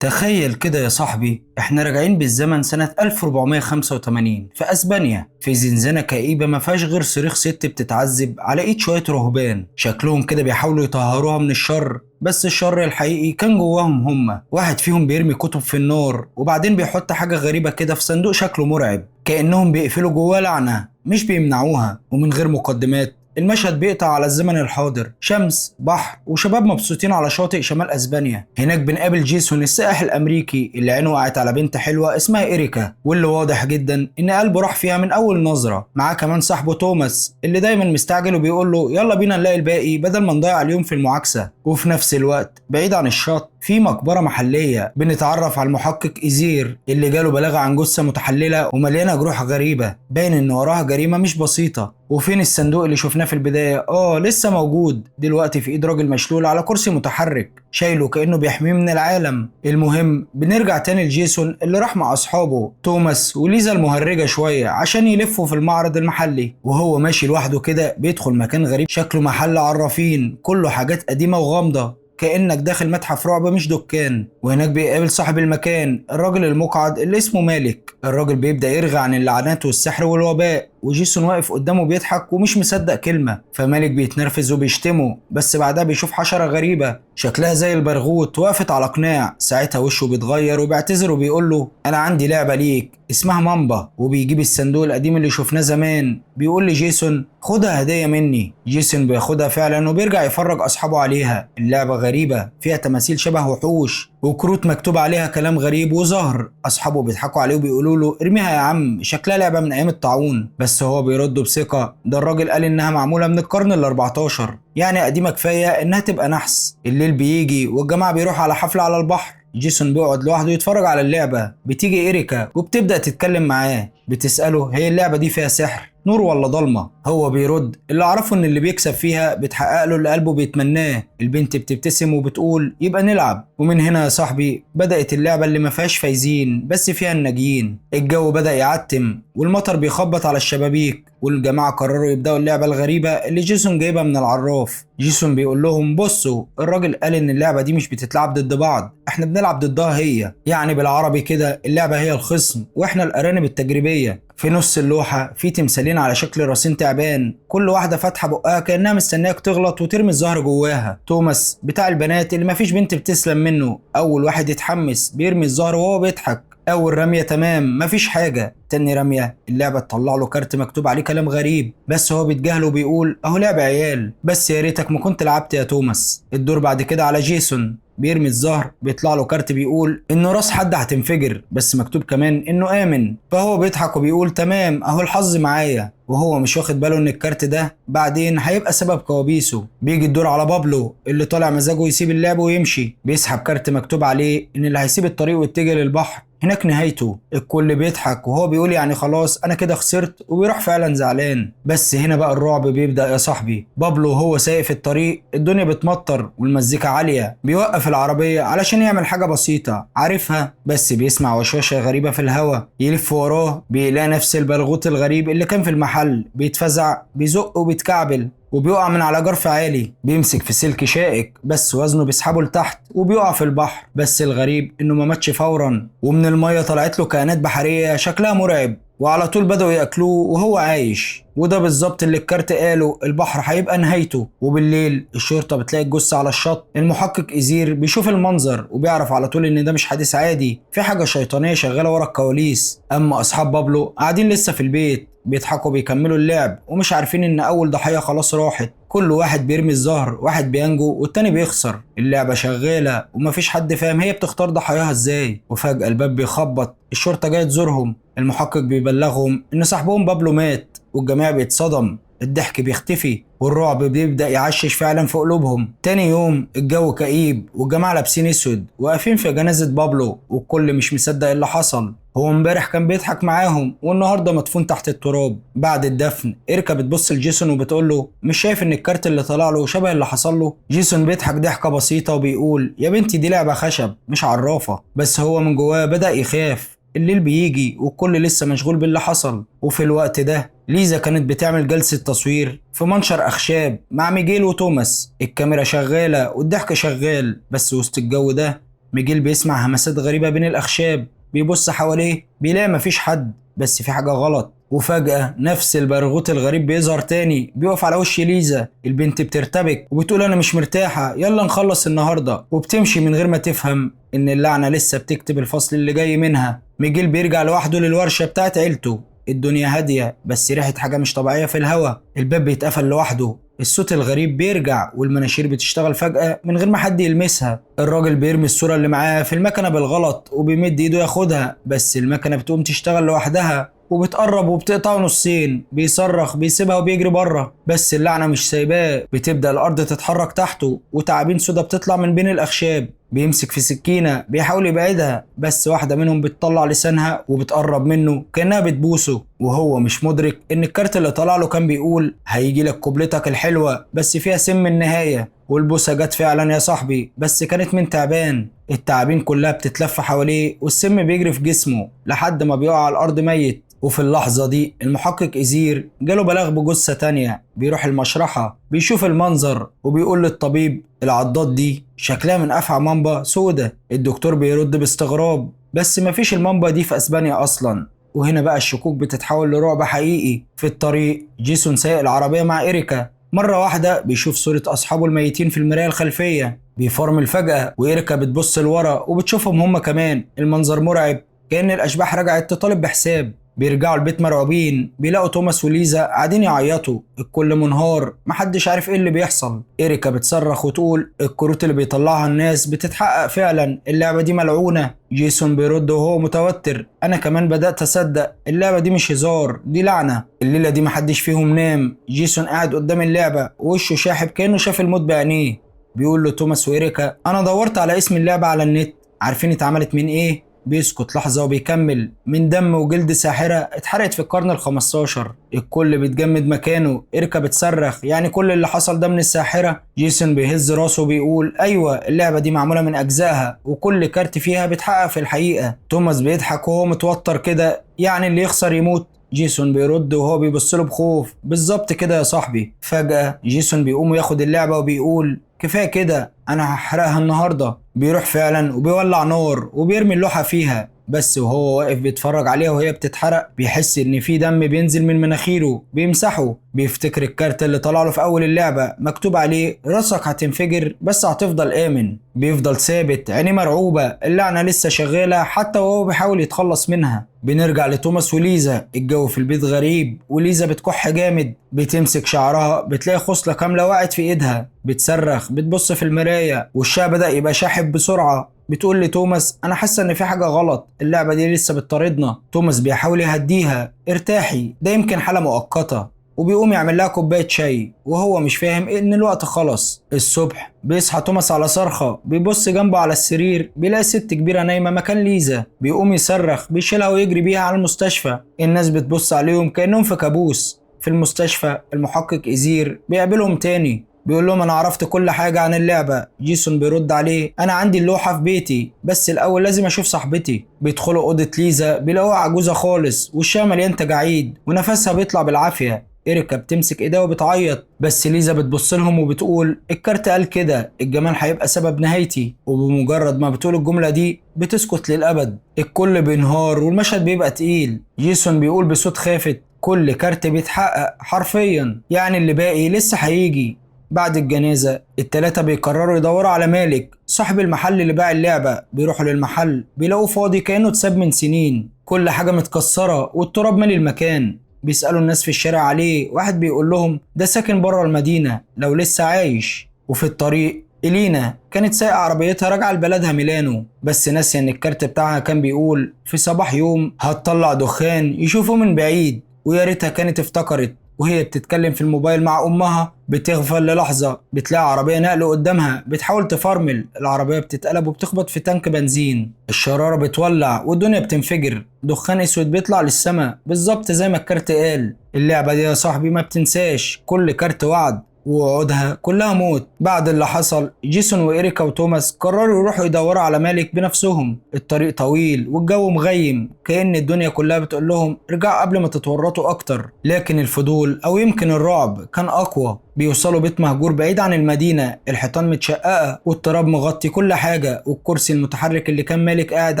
تخيل كده يا صاحبي، احنا راجعين بالزمن سنة 1485 في اسبانيا، في زنزانة كئيبة ما فيهاش غير صريخ ست بتتعذب على ايد شوية رهبان شكلهم كده بيحاولوا يطهروها من الشر، بس الشر الحقيقي كان جواهم هما. واحد فيهم بيرمي كتب في النار وبعدين بيحط حاجة غريبة كده في صندوق شكله مرعب، كأنهم بيقفلوا جواه لعنة مش بيمنعوها. ومن غير مقدمات المشهد بيقطع على الزمن الحاضر، شمس، بحر، وشباب مبسوطين على شاطئ شمال اسبانيا. هناك بنقابل جيسون السائح الامريكي اللي عينه وقعت على بنت حلوة اسمها إيريكا، واللي واضح جدا ان قلبه راح فيها من اول نظره. معاه كمان صاحبه توماس اللي دايما مستعجل وبيقول له يلا بينا نلاقي الباقي بدل ما نضيع اليوم في المعاكسة. وفي نفس الوقت بعيد عن الشط في مقبره محليه بنتعرف على المحقق إيزير اللي جاله بلاغ عن جثة متحلله ومليانة جروح غريبة، باين ان وراها جريمة مش بسيطة. وفين الصندوق اللي شفناه في البداية؟ لسه موجود دلوقتي في ايد راجل مشلول على كرسي متحرك، شايله كأنه بيحميه من العالم. المهم بنرجع تاني لجيسون اللي راح مع اصحابه توماس وليزا المهرجة شوية عشان يلفوا في المعرض المحلي. وهو ماشي لوحده كده بيدخل مكان غريب شكله محل عرافين، كله حاجات قديمة وغامضة كأنك داخل متحف رعب مش دكان. وهناك بيقابل صاحب المكان الراجل المقعد اللي اسمه مالك. الراجل بيبدأ يرغي عن اللعنات والسحر والوباء، وجيسون واقف قدامه بيضحك ومش مصدق كلمة. فمالك بيتنرفز وبيشتمه، بس بعدها بيشوف حشرة غريبة شكلها زي البرغوت وقفت على قناع. ساعتها وشه بيتغير وبيعتذر وبيقول له انا عندي لعبة ليك اسمها مامبا، وبيجيب الصندوق القديم اللي شفناه زمان. بيقول لجيسون خدها هدية مني. جيسون بياخدها فعلا وبيرجع يفرج اصحابه عليها. اللعبة غريبة فيها تماثيل شبه وحوش وكروت مكتوب عليها كلام غريب وزهر. اصحابه بيضحكوا عليه وبيقولوا له ارميها يا عم، شكلها لعبة من ايام الطاعون. بس هو بيرد بثقة، ده الراجل قال انها معمولة من القرن ال14، يعني قديمة كفاية انها تبقى نحس. الليل بيجي والجماعة بيروحوا على حفلة على البحر. جيسون بيقعد لوحده يتفرج على اللعبة. بتيجي إيريكا وبتبدأ تتكلم معاه، بتسأله هي اللعبة دي فيها سحر، نور ولا ضلمة؟ هو بيرد اللي اعرفه ان اللي بيكسب فيها بتحقق له اللي قلبه بيتمناه. البنت بتبتسم وبتقول يبقى نلعب. ومن هنا يا صاحبي بدأت اللعبة اللي ما فيهاش فايزين بس فيها الناجيين. الجو بدأ يعتم والمطر بيخبط على الشبابيك، والجماعة قرروا يبدأوا اللعبة الغريبة اللي جيسون جايبها من العراف. جيسون بيقول لهم بصوا، الراجل قال ان اللعبة دي مش بتتلعب ضد بعض، احنا بنلعب ضدها هي، يعني بالعربي كده اللعبة هي الخصم واحنا الارانب التجريبية. في نص اللوحة في تمثالين على شكل راسين تعبان، كل واحدة فاتحة بقها كأنها مستنياك تغلط وترمي الزهر جواها. توماس بتاع البنات اللي مفيش بنت بتسلم منه أول واحد يتحمس بيرمي الزهر وهو بيضحك. أول رمية تمام مفيش حاجة، تاني رمية اللعبة تطلع له كارت مكتوب عليه كلام غريب، بس هو بيتجاهله وبيقول أهو لعب عيال، بس يا ريتك ما كنت لعبت يا توماس. الدور بعد كده على جيسون، بيرمي الزهر بيطلع له كارت بيقول انه راس حد هتنفجر، بس مكتوب كمان انه امن، فهو بيضحك وبيقول تمام اهو الحظ معايا، وهو مش واخد باله ان الكارت ده بعدين هيبقى سبب كوابيسه. بيجي الدور على بابلو اللي طالع مزاجه يسيب اللعب ويمشي، بيسحب كارت مكتوب عليه ان اللي هيسيب الطريق ويتجه للبحر هناك نهايته. الكل بيضحك وهو بيقول يعني خلاص انا كده خسرت، وبيروح فعلا زعلان. بس هنا بقى الرعب بيبدأ يا صاحبي. بابلو وهو سايق في الطريق الدنيا بتمطر والمزيكا عالية، بيوقف العربية علشان يعمل حاجة بسيطة عارفها، بس بيسمع وشوشة غريبة في الهوا. يلف وراه بيلاقي نفس البرغوت الغريب اللي كان في المحل، بيتفزع بيزق وبيتكعبل وبيقع من على جرف عالي، بيمسك في سلك شائك بس وزنه بيسحبه لتحت وبيقع في البحر. بس الغريب انه ما ماتش فورا، ومن المية طلعت له كائنات بحرية شكلها مرعب، وعلى طول بدأوا ياكلوه وهو عايش. وده بالظبط اللي الكارت قاله، البحر هيبقى نهايته. وبالليل الشرطة بتلاقي الجثة على الشط. المحقق إيزير بيشوف المنظر وبيعرف على طول ان ده مش حادث عادي، في حاجة شيطانية شغالة ورا الكواليس. اما اصحاب بابلو قاعدين لسه في البيت بيضحكوا بيكملوا اللعب ومش عارفين ان اول ضحية خلاص راحت. كل واحد بيرمي الزهر، واحد بينجو والتاني بيخسر. اللعبة شغالة ومفيش حد فاهم هي بتختار ضحاياها ازاي. وفجأة الباب بيخبط، الشرطة جاية تزورهم. المحقق بيبلغهم ان صاحبهم بابلو مات، والجميع بيتصدم، الضحك بيختفي والرعب بيبدأ يعشش فعلا في قلوبهم. تاني يوم الجو كئيب والجماعة لابسين اسود واقفين في جنازة بابلو، والكل مش مصدق اللي حصل. هو امبارح كان بيضحك معاهم والنهارده مدفون تحت التراب. بعد الدفن إيريكا بتبص لجيسون وبتقول له مش شايف ان الكارت اللي طلع له شبه اللي حصل له؟ جيسون بيضحك ضحكه بسيطة وبيقول يا بنتي دي لعبه خشب مش عرافه، بس هو من جواه بدأ يخاف. الليل بيجي والكل لسه مشغول باللي حصل. وفي الوقت ده ليزا كانت بتعمل جلسة تصوير في منشر أخشاب مع ميجيل وتوماس. الكاميرا شغالة والضحك شغال، بس وسط الجو ده ميجيل بيسمع همسات غريبة بين الأخشاب، بيبص حواليه بيلاقي مفيش حد، بس في حاجة غلط. وفجأة نفس البرغوت الغريب بيظهر تاني، بيقف على وش ليزا. البنت بترتبك وبتقول أنا مش مرتاحة، يلا نخلص النهاردة، وبتمشي من غير ما تفهم إن اللعنة لسه بتكتب الفصل اللي جاي منها. ميجيل بيرجع لوحده للورشة بتاعت عيلته. الدنيا هادية بس ريحة حاجة مش طبيعية في الهوا. الباب بيتقفل لوحده، الصوت الغريب بيرجع، والمناشير بتشتغل فجأة من غير ما حد يلمسها. الراجل بيرمي الصورة اللي معاه في المكنة بالغلط وبيمد ايده ياخدها، بس المكنة بتقوم تشتغل لوحدها وبتقرب وبتقطعه نصين. بيصرخ، بيسيبها وبيجري بره، بس اللعنة مش سايباه. بتبدأ الأرض تتحرك تحته وتعابين سودا بتطلع من بين الأخشاب. بيمسك في سكينة بيحاول يبعدها، بس واحدة منهم بتطلع لسانها وبتقرب منه كأنها بتبوسه، وهو مش مدرك إن الكارت اللي طلع له كان بيقول هيجي لك قبلتك الحلوة بس فيها سم النهاية. والبوسة جت فعلا يا صاحبي، بس كانت من تعبان. التعابين كلها بتتلف حواليه والسم بيجري في جسمه لحد ما بيقع على الأرض ميت. وفي اللحظة دي المحقق إزير جاله بلاغ بجثة تانية. بيروح المشرحة، بيشوف المنظر وبيقول للطبيب العضات دي شكلها من أفعى مامبا سودة. الدكتور بيرد باستغراب، بس مفيش المامبا دي في أسبانيا أصلا. وهنا بقى الشكوك بتتحول لرعب حقيقي. في الطريق جيسون سايق العربية مع إيريكا، مرة واحدة بيشوف صورة أصحابه الميتين في المراية الخلفية. بيفرمل فجأة وإيريكا بتبص لورا وبتشوفهم هما كمان. المنظر مرعب، كأن الأشباح رجعت تطالب بحساب. بيرجعوا البيت مرعوبين، بيلاقوا توماس وليزا قاعدين يعيطوا، الكل منهار، محدش عارف ايه اللي بيحصل. إيريكا بتصرخ وتقول الكروت اللي بيطلعها الناس بتتحقق فعلا، اللعبة دي ملعونة. جيسون بيرد وهو متوتر، انا كمان بدأت اصدق، اللعبة دي مش هزار، دي لعنة. الليلة دي محدش فيهم نام. جيسون قاعد قدام اللعبة ووشه شاحب كأنه شاف الموت بعينيه. بيقول له توماس وإيريكا انا دورت على اسم اللعبة على النت، عارفين اتعملت من ايه؟ بيسكت لحظة وبيكمل، من دم وجلد ساحرة اتحرقت في القرن ال15. الكل بيتجمد مكانه. إيريكا بتصرخ يعني كل اللي حصل ده من الساحرة؟ جيسون بيهز راسه وبيقول أيوة، اللعبة دي معمولة من أجزائها وكل كارت فيها بيتحقق في الحقيقة. توماس بيضحك وهو متوتر كده، يعني اللي يخسر يموت؟ جيسون بيرد وهو بيبص له بخوف، بالظبط كده يا صاحبي. فجأة جيسون بيقوم وياخد اللعبة وبيقول كفاية كده، أنا هحرقها النهاردة. بيروح فعلا وبيولع نار وبيرمي اللوحة فيها، بس وهو واقف بيتفرج عليها وهي بتتحرق بيحس إن في دم بينزل من مناخيره، بيمسحه. بيفتكر الكارت اللي طلع له في أول اللعبة مكتوب عليه راسك هتنفجر بس هتفضل آمن. بيفضل ثابت، عينيه مرعوبة، اللعنة لسه شغالة حتى وهو بيحاول يتخلص منها. بنرجع لتوماس وليزا. الجو في البيت غريب وليزا بتكح جامد، بتمسك شعرها بتلاقي خصلة كاملة وقعت في ايدها، بتصرخ، بتبص في المراية وشها بدأ يبقى شاحب بسرعة. بتقول لتوماس انا حاسه ان في حاجه غلط، اللعبه دي لسه بتطاردنا. توماس بيحاول يهديها، ارتاحي ده يمكن حاله مؤقته، وبيقوم يعمل لها كوبايه شاي وهو مش فاهم ان الوقت خلص. الصبح بيصحى توماس على صرخه، بيبص جنبه على السرير بيلاقي ست كبيره نايمه مكان ليزا. بيقوم يصرخ، بيشيلها ويجري بيها على المستشفى. الناس بتبص عليهم كانهم في كابوس. في المستشفى المحقق إزير بيقابلهم تاني، بيقول لهم انا عرفت كل حاجة عن اللعبة. جيسون بيرد عليه انا عندي اللوحة في بيتي، بس الاول لازم اشوف صاحبتي. بيدخلوا اوضة ليزا بيلاقوها عجوزة خالص، وشها مليان تجاعيد ونفسها بيطلع بالعافية. إيريكا بتمسك ايديها وبتعيط، بس ليزا بتبص لهم وبتقول الكارت قال كده، الجمال هيبقى سبب نهايتي. وبمجرد ما بتقول الجملة دي بتسكت للأبد. الكل بينهار والمشهد بيبقى تقيل. جيسون بيقول بصوت خافت كل كارت بيتحقق حرفيا، يعني اللي باقي لسه هيجي. بعد الجنازة التلاتة بيقرروا يدوروا على مالك صاحب المحل اللي باع اللعبة. بيروحوا للمحل بيلاقوه فاضي كأنه اتساب من سنين، كل حاجة متكسرة والتراب مالي المكان. بيسألوا الناس في الشارع عليه، واحد بيقول لهم ده ساكن بره المدينة لو لسه عايش. وفي الطريق إلينا كانت سايقة عربيتها راجعة لبلدها ميلانو، بس ناسية إن الكارت بتاعها كان بيقول في صباح يوم هتطلع دخان يشوفه من بعيد، ويا ريتها كانت افتكرت. وهي بتتكلم في الموبايل مع أمها بتغفل للحظة، بتلاقي عربية نقل قدامها بتحاول تفرمل، العربية بتتقلب وبتخبط في تانك بنزين، الشرارة بتولع والدنيا بتنفجر، دخان اسود بيطلع للسماء بالظبط زي ما الكارت قال. اللعبة دي يا صاحبي ما بتنساش، كل كارت وعد. ووعودها كلها موت. بعد اللي حصل جيسون وإريكا وتوماس قرروا يروحوا يدوروا على مالك بنفسهم. الطريق طويل والجو مغيم، كأن الدنيا كلها بتقول لهم ارجعوا قبل ما تتورطوا أكتر، لكن الفضول أو يمكن الرعب كان أقوى. بيوصلوا بيت مهجور بعيد عن المدينة، الحيطان متشققة والتراب مغطي كل حاجة، والكرسي المتحرك اللي كان مالك قاعد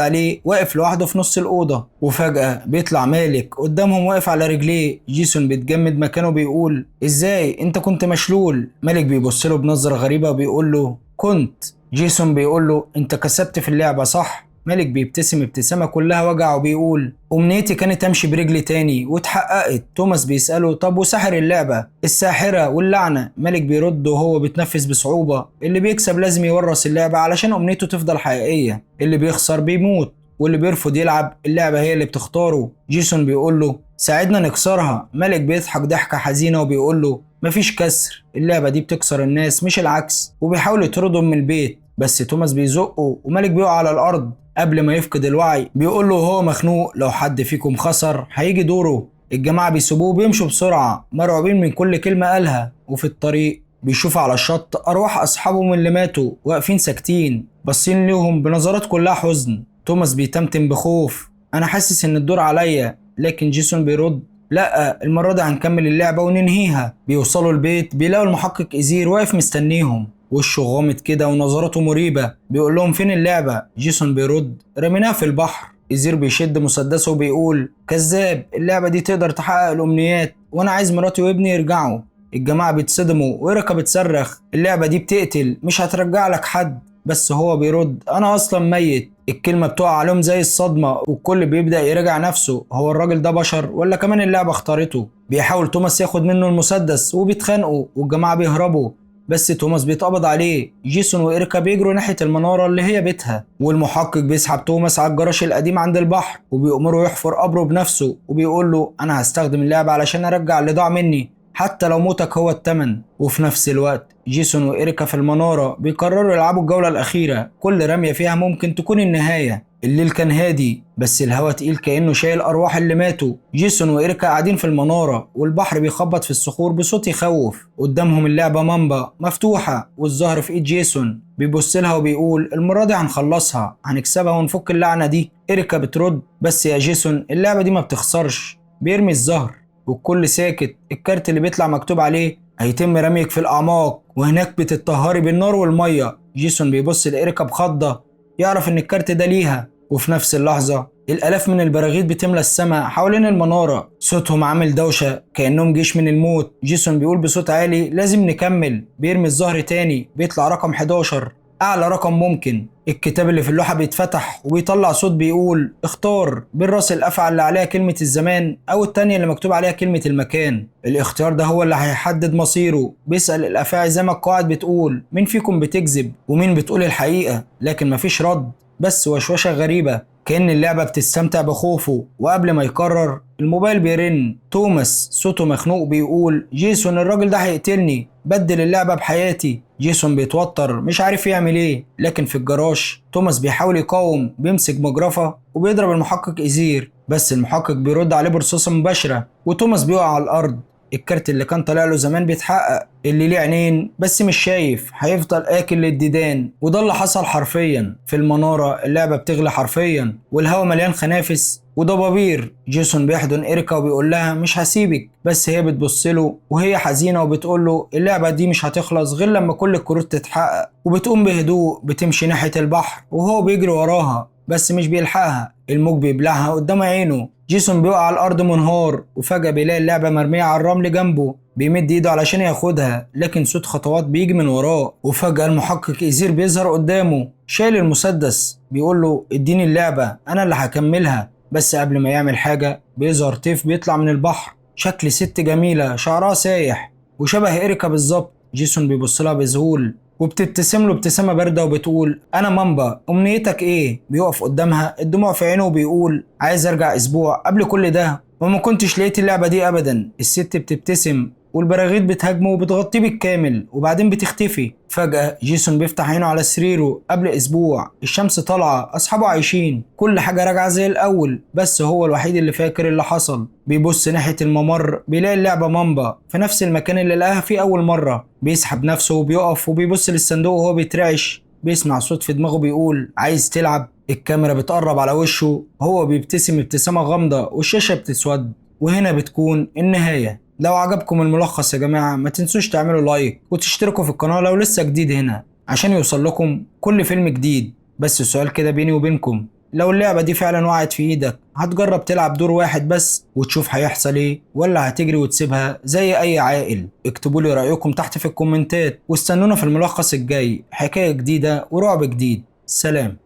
عليه واقف لوحده في نص الأوضة. وفجأة بيطلع مالك قدامهم واقف على رجليه. جيسون بيتجمد مكانه بيقول ازاي انت كنت مشلول؟ مالك بيبص له بنظرة غريبة وبيقول له كنت. جيسون بيقول له انت كسبت في اللعبة صح؟ مالك بيبتسم ابتسامة كلها وجع وبيقول أمنيتي كانت أمشي برجلي تاني واتحققت. توماس بيسأله طب وساحر اللعبة الساحرة واللعنة؟ مالك بيرد وهو بيتنفس بصعوبة اللي بيكسب لازم يورث اللعبة علشان أمنيته تفضل حقيقية، اللي بيخسر بيموت، واللي بيرفض يلعب اللعبة هي اللي بتختاره. جيسون بيقول له ساعدنا نكسرها. مالك بيضحك ضحكة حزينة وبيقول له مفيش كسر، اللعبة دي بتكسر الناس مش العكس، وبيحاول يطردهم من البيت بس توماس بيزقه ومالك بيقع على الأرض قبل ما يفقد الوعي. بيقول له وهو مخنوق لو حد فيكم خسر هيجي دوره. الجماعة بيسيبوه وبيمشوا بسرعة مرعوبين من كل كلمة قالها. وفي الطريق بيشوف على الشط أرواح أصحابهم اللي ماتوا واقفين ساكتين باصين ليهم بنظرات كلها حزن. توماس بيتمتم بخوف أنا حاسس إن الدور عليا، لكن جيسون بيرد لا المرة دي هنكمل اللعبة وننهيها. بيوصلوا البيت بيلاقوا المحقق إزير واقف مستنيهم، وشه غامض كده ونظراته مريبة. بيقول لهم فين اللعبة؟ جيسون بيرد رميناها في البحر. إزير بيشد مسدسه وبيقول كذاب، اللعبة دي تقدر تحقق الأمنيات وأنا عايز مراتي وابني يرجعوا. الجماعة بيتصدموا وإيريكا بتصرخ اللعبة دي بتقتل مش هترجع لك حد، بس هو بيرد أنا أصلا ميت. الكلمة بتقع عليهم زي الصدمة والكل بيبدأ يراجع نفسه، هو الراجل ده بشر ولا كمان اللعبة اختارته؟ بيحاول توماس ياخد منه المسدس وبيتخانقوا والجماعة بيهربوا بس توماس بيتقبض عليه. جيسون وإيريكا بيجروا ناحية المنارة اللي هي بيتها، والمحقق بيسحب توماس على الجراج القديم عند البحر وبيأمره يحفر قبره بنفسه وبيقول له أنا هستخدم اللعبة علشان أرجع اللي ضاع مني حتى لو موتك هو التمن. وفي نفس الوقت جيسون وإيريكا في المنارة بيقرروا يلعبوا الجولة الأخيرة، كل رمية فيها ممكن تكون النهاية. الليل كان هادي بس الهوا تقيل كأنه شايل أرواح اللي ماتوا. جيسون وإيريكا قاعدين في المنارة والبحر بيخبط في الصخور بصوت يخوف. قدامهم اللعبة مامبا مفتوحة والزهر في إيد جيسون، بيبص لها وبيقول المرة دي هنخلصها، هنكسبها ونفك اللعنة دي. إيريكا بترد بس يا جيسون اللعبة دي ما بتخسرش. بيرمي الزهر والكل ساكت. الكارت اللي بيطلع مكتوب عليه هيتم رميك في الأعماق وهناك بتتطهري بالنار والمية. جيسون بيبص لإيريكا بخضة، يعرف إن الكارت ده ليها. وفي نفس اللحظة الآلاف من البراغيث بتملى السماء حوالين المنارة، صوتهم عامل دوشة كأنهم جيش من الموت. جيسون بيقول بصوت عالي لازم نكمل. بيرمي الزهر تاني، بيطلع رقم 11 أعلى رقم ممكن. الكتاب اللي في اللوحة بيتفتح وبيطلع صوت بيقول اختار بين راس الأفعى اللي عليها كلمة الزمان أو التانية اللي مكتوب عليها كلمة المكان. الاختيار ده هو اللي هيحدد مصيره. بيسأل الأفاعي زي ما القواعد بتقول مين فيكم بتكذب ومين بتقول الحقيقة، لكن مفيش رد، بس وشوشة غريبة كأن اللعبة بتستمتع بخوفه. وقبل ما يقرر الموبايل بيرن. توماس صوته مخنوق بيقول جيسون الراجل ده هيقتلني، بدل اللعبة بحياتي. جيسون بيتوتر مش عارف يعمل ايه، لكن في الجراج توماس بيحاول يقاوم، بيمسك مجرفة وبيضرب المحقق إزير، بس المحقق بيرد عليه برصاصة مباشرة وتوماس بيقع على الأرض. الكارت اللي كان طالع له زمان بيتحقق، اللي ليه عينين بس مش شايف هيفضل آكل للديدان، وده اللي حصل حرفيا. في المنارة اللعبة بتغلي حرفيا والهوا مليان خنافس وضبابير. جيسون بيحضن إيريكا وبيقول لها مش هسيبك، بس هي بتبص له وهي حزينة وبتقول له اللعبة دي مش هتخلص غير لما كل الكروت تتحقق. وبتقوم بهدوء بتمشي ناحية البحر وهو بيجري وراها بس مش بيلحقها، الموج بيبلعها قدام عينه. جيسون بيقع على الأرض منهار، وفجأة بيلاقي اللعبة مرمية على الرمل جنبه. بيمد ايده علشان ياخدها لكن صوت خطوات بيجي من وراه، وفجأة المحقق إزير بيظهر قدامه شايل المسدس، بيقول له اديني اللعبة أنا اللي هكملها. بس قبل ما يعمل حاجة بيظهر طيف بيطلع من البحر، شكل ست جميلة شعرها سايح وشبه إيريكا بالظبط. جيسون بيبص لها بذهول وبتبتسم له ابتسامة باردة وبتقول أنا مامبا، أمنيتك إيه؟ بيقف قدامها الدموع في عينه وبيقول عايز أرجع أسبوع قبل كل ده وما كنتش لقيت اللعبة دي أبدا. الست بتبتسم والبراغيث بتهاجمه وبتغطيه بالكامل وبعدين بتختفي. فجأة جيسون بيفتح عينه على سريره قبل أسبوع، الشمس طالعة، أصحابه عايشين، كل حاجة راجعة زي الأول، بس هو الوحيد اللي فاكر اللي حصل. بيبص ناحية الممر بيلاقي اللعبة مامبا في نفس المكان اللي لقاها فيه أول مرة. بيسحب نفسه وبيقف وبيبص للصندوق وهو بيترعش. بيسمع صوت في دماغه بيقول عايز تلعب؟ الكاميرا بتقرب على وشه، هو بيبتسم ابتسامة غامضة والشاشة بتسود، وهنا بتكون النهاية. لو عجبكم الملخص يا جماعة ما تنسوش تعملوا like وتشتركوا في القناة لو لسه جديد هنا عشان يوصل لكم كل فيلم جديد. بس السؤال كده بيني وبينكم، لو اللعبة دي فعلا وقعت في ايدك هتجرب تلعب دور واحد بس وتشوف هيحصل ايه، ولا هتجري وتسيبها زي اي عاقل؟ اكتبوا لي رأيكم تحت في الكومنتات واستنونا في الملخص الجاي، حكاية جديدة ورعب جديد. سلام.